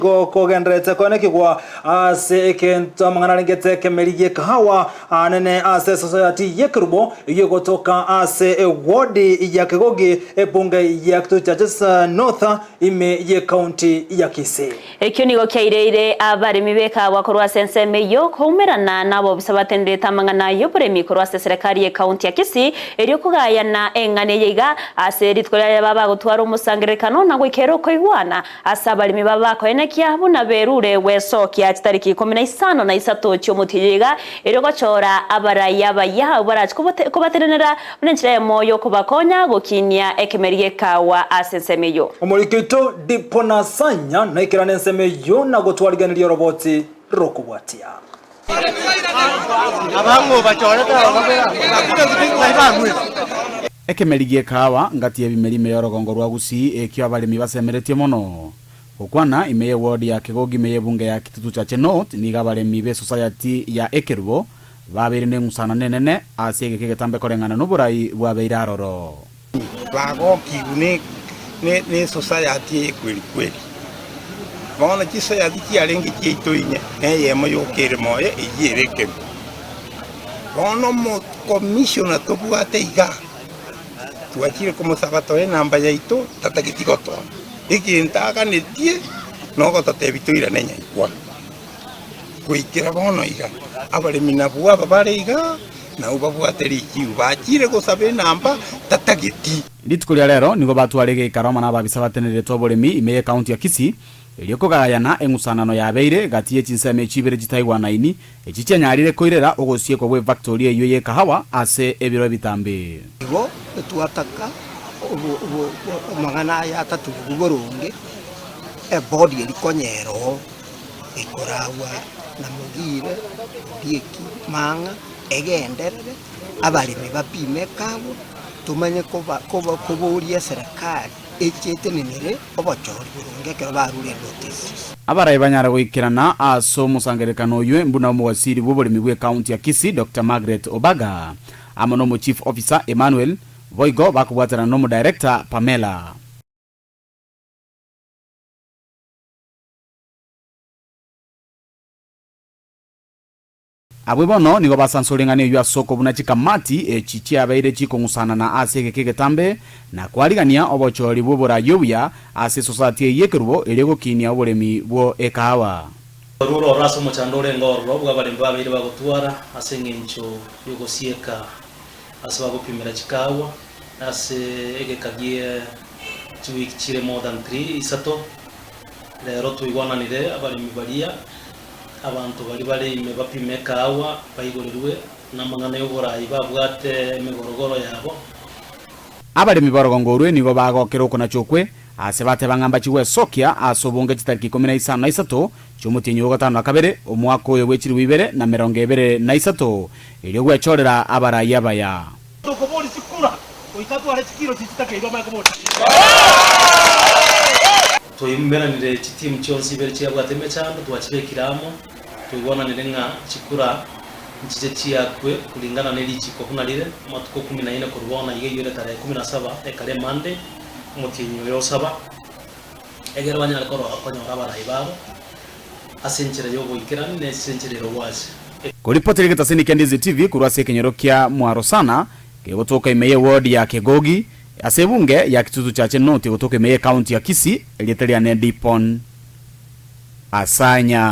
Gokogendererete koenekigwa ase egento amang'ana arengete ekemeri gi'ekahawa anene ase esosayati y'ekerubo eyio egotoka ase ewodi ya Kegogi, ebunge ya Kitutu Churches North ime y'ecounty ya Kisii. Ekio nigo kiaireire abaremi b'ekahawa korwa ase ensemo eyio koumerana nabobisa batenderete amang'ana y'oboremi korwa ase eserekari y'ecounty ya Kisii erio kogayana eng'ana eye iga ase rituko riaye babagotwara omosangererekano na goikera okoigwana Ase abaremi babo bakoenekia buna berure gwesokia chitariki ikomi na isano na isato chi'omotienyi iga, erio gochora abarai abayia abwo barache kobatenenera buna enchera eyemo y'okobakonya gokinia ekemeri gekawa ase ensemo eyio. Omoriki oito Diponasanya naikerane ensemo eyio na gotwarigeneria oroboti rokobwatia. Ekemeri gi'ekahawa ngati y'ebimeri ime y'orogongo rwa Gusii ekio abaremi basemeretie mono. Gokwana ime y'eward ya Kegogi ime y'ebunge ya Kitutu Chache North nigo abaremi b'esosayati ya Ekerubo babeire neng'usanano enene ase egeka egetambe koreng'ana noborai bwabeire aroro. Bagokigwe nesosayati eye kweri kweri. Bono chisayati chiarenge chiaito inye, na eyemo yoka ere moyo, eyio ere ekerubo. Bono omokomishona tobwate iga, twachire komosaba toe enamba yaito, tatageti gotoa. Egento aganetie nogototebia toirane nyaikwa. Goikera bono iga, abaremi nabwo aba bare iga, nabwo babwate richiu, bachire gosaba enamba tatageti. Rituko ria rero nigo batware egeikaro amo nababisa bateneretwe oboremi ime y'ekaunti ya Kisii, erio kogayana eng'usanano yabeire gati ye chinsemo echi ibere chitaigwanaini, echi chianyarire koirera ogosiekwa gw'efactori eyio y'ekahawa ase ebiro ebitambe. Igo twataka amang'ana aya atatugigwe boronge, ebodi eria konyera oo. Ekoragwa na Mogire, Ondieki, Mang'a, egenderere, abaremi bapime ekagwa, tomanye koboria eserekari eche etenenere obochori boronge ekero barure enotice. Abarai banyare goikerana ase omosangererekano oyio mbuna omowasiri bw'oboremi bw'ecounty ya Kisii Doctor Margaret Obaga amo nomo chief officer Emmanuel boigo bakobwaterana nomo director Pamela. Abwe bono nigo basansora eng'ana eyio ase okobuna chikamati echi chiabeire chikong'usanana ase egeka egetambe, na kwarigania obochori bw'oboraai obuya ase esosati eyio y'ekerubo erio gokinia oboremi bwo ekahawa. Ororo oro ase omochando orenge ororo bw'abaremi babeire bagotwara ase engencho y'ogosieka ase bagopimera chikahawa ase egeka gie chiwiki chire more than three isato. Rero twaigwananire abaremi baria, abanto baria bare ime bapime ekaagwa, baigorerwe namang'ana y'oboraai babwate emegorogoro yabo. Abaremi b'orogongo orwe nigo bagokera okonacha okwe, ase bateba ng'a mbachie gwesokia ase obonge chitariki ikomi na isano na isato chi'omotienyi o gatano na kabere, omwaka oyo bwe chilifu ibere na emerongo ebere na isato, erio gwechorera abarai abaya. Tokoboria chikura goika atware chikiro chiria chitakeirwe amanye koboria. Twaimeranire chitimu chionsi ibere chiabwate emechando, twachibekire amo, twaigwananire ng'a chikura nchiche chiakwe kulingana ne richiko buna rire, amatuko kumi na ine korwa bono iga eyio ere tarehe kumi na saba ekare Monday, omotienyi oyo o saba, egere banyare korora konyora abarai babo ase enchera y'oboikeranu na ase enchera ere obwasi. Koripotera egetaseni kia Ndizi TV korwa ase ekenyoro kia Mwarosana kegotoka ime ye ward ya Kegogi ase ebunge ya Kitutu Chache North egotoka ime ye county ya Kisii erieta riane Dipon Asanya.